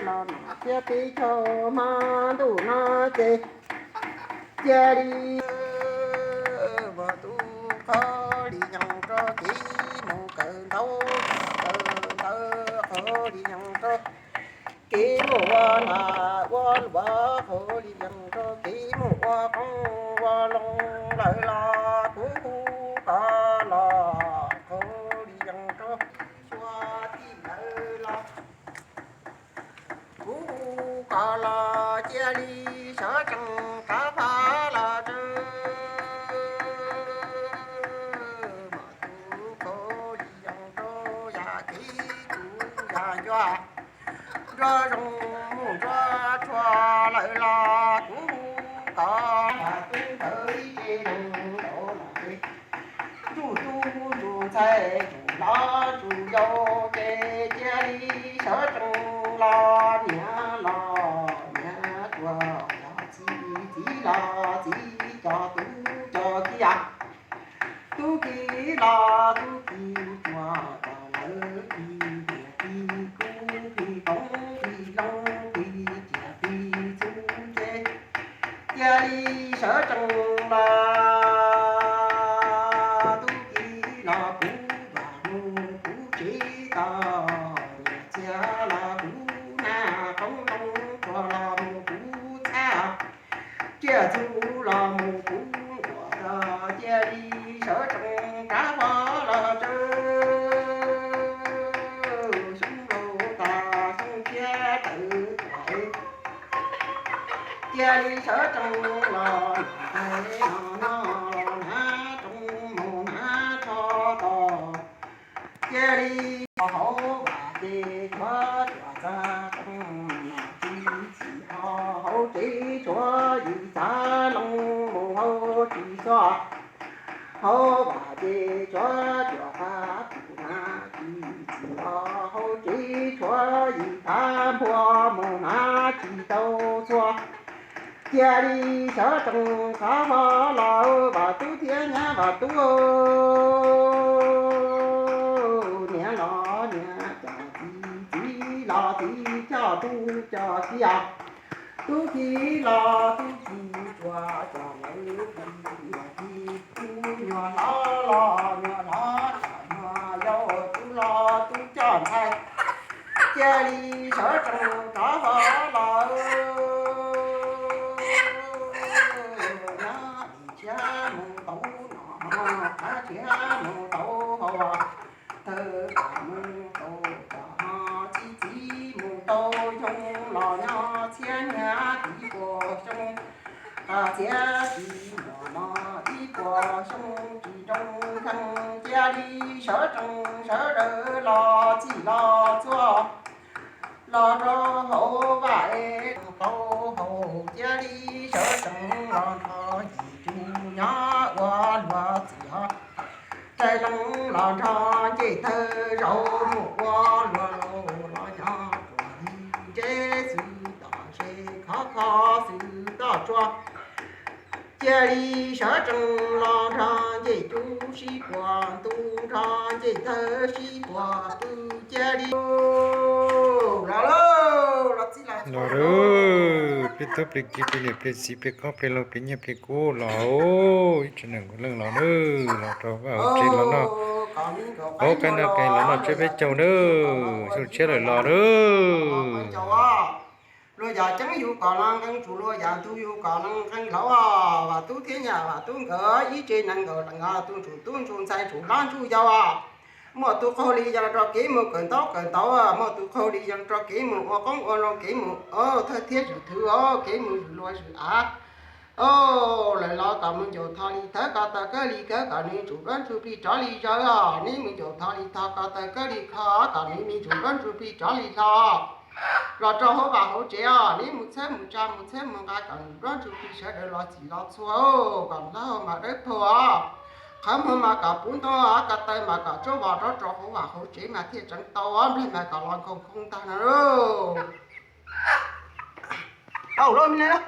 Los thiab peb caug hmo ntuj no ces cia li ua tub qhov li yees rau kev mus kawm ntawv, kawm ntawv qhov li yees rau kev mus ua lag ua luam, qhov li yees rau kev mus ua qoob ua loo lawm los kuv hu koj los, qhov li yees rau xyuas tij lawm los kuv hu koj los cia li sawv tsees rov qab los tsees. Mas tus qhov li yees rau yam kev tus yam ncua, nruab zoo mus nruab tshua lawm los kuv hu koj los tub ntawd ib tse zoo nraud los ces ntsug tub ntsug ntxhais ntsug hlob ntsug yau ces cia li sawv tsees los niam los niam tuag, los txiv txiv los txiv cov tub cov kiv, tub kiv los tub kiv tuag, cov lawv kiv tias kiv kub kiv qoob kiv loo kiv ciam kiv txuj ces cia li sawv tsees los tub kiv los kuv vam mus kuv tsev tau, niam txiag los kuv naj qoob loo tsuag los mus kuv txhab, tsiaj txhu los mus kuv nquam, cia li sawv tsees rov qab los tsees. Xyoo laus tas xyoo tshiab tawm tuaj, cia li sawv tsees los ntawm no no los hnav roob mus hnav tsho tos, cia li hauv vaj ces tshuav cuam txag tsooj, tsis txim ho hauv tsev tshuav yim txav loo mus hauv tsis xyuas. Hauv vaj ces tshuav cuam qab pum hnav, tsis txim ho hauv tsev tshuav yim txav npua mus hnav tsis tau txhua. Cia li sawv tsees qab hmo los Vam Tub thiab nyab Vam Tub, niam los niam coj txiv, txiv los txiv coj tub coj kiv, tub kiv los tub kiv tsuas coj lawv, nyuag kiv tub nyuag hlob los nyuag hlob coj nyuag yau, tub los tub coj ntxhais. Cia li sawv tsees rov hlo los, nab dim tshiab mus tau no, qab tshiab mus tau hauv, thawj pam mus tau tom no, txi txiv mus tau xyoo los nyob txhiab nyab ib puas xyoo, qab txhiab txiv los no ib puas xyoo tsis nroo nkeeg. Cia li sawv tsees sawv daws los txij los txhua los rau hauv vaj es tau hauv. Cia li sawv tsees los nrog yim tsuj nyob ua luag txiv os. Rais lees los nrog ncej tawg zaum mus ua luag laus los nyob ruam li ntse xwb tom se khov kho xwb toj tsua. Cia li sawv tsees los nrog ncej cub sib puas ntuj, nrog ncej tawg sib puas pw. Cia li los lawm, los txij los txhua lawm, peb tub peb kiv peb niam peb txiv peb koob peb loo peb nyiaj peb kub los, ib tsev neeg leej los nawb, los rau vaj hauv tsev los noj, hauv kab noj kab los noj tsiab peb caug nawb, xyoo tshiab lawm los nawb. Luag yam ceeb yus kom los nqee tsum, luag yam ntug yus kom los nqee hlauv. Vam Tub thiab nyab Vam Tub nkawd ib tsev neeg nkawd leej os, tus ntsuj tub ntsuj ntxhais ntsuj hlob ntsuj yau os. Muaj tus qaug li yees rau kev mus kawm ntaub kawm ntawv, muaj tus qaug li yees rau kev mus ua qoob ua loo, kev mus thawj thiab zwm thwv, kev mus zwm luag zwm av. Lawv los kom mus ncaus tho li thawv, ko taw kawg li kawg kom nws ntsuj duab ntsuj plig rov li zawg os. Neb mus ncaus tho li tho, ko taw kawg li kho kom nws me ntsuj duab ntsuj plig rov li hlo. Los rau hauv vaj hauv tsev os, neb mus txhawb mus tsa mus txhawb mus nqa kom ntsuj duab ntsuj plig sawv daws los txij los txhua, kom hlab mas dawb paug os. Qhov muag mas kom puv ntoo, ko taw mas kom tsuab vos rov rau hauv vaj hauv tsev mas thiaj tseev tau, nplaig mas kom los nkhoos nkhoos ntag na. Tau lawm me neeg,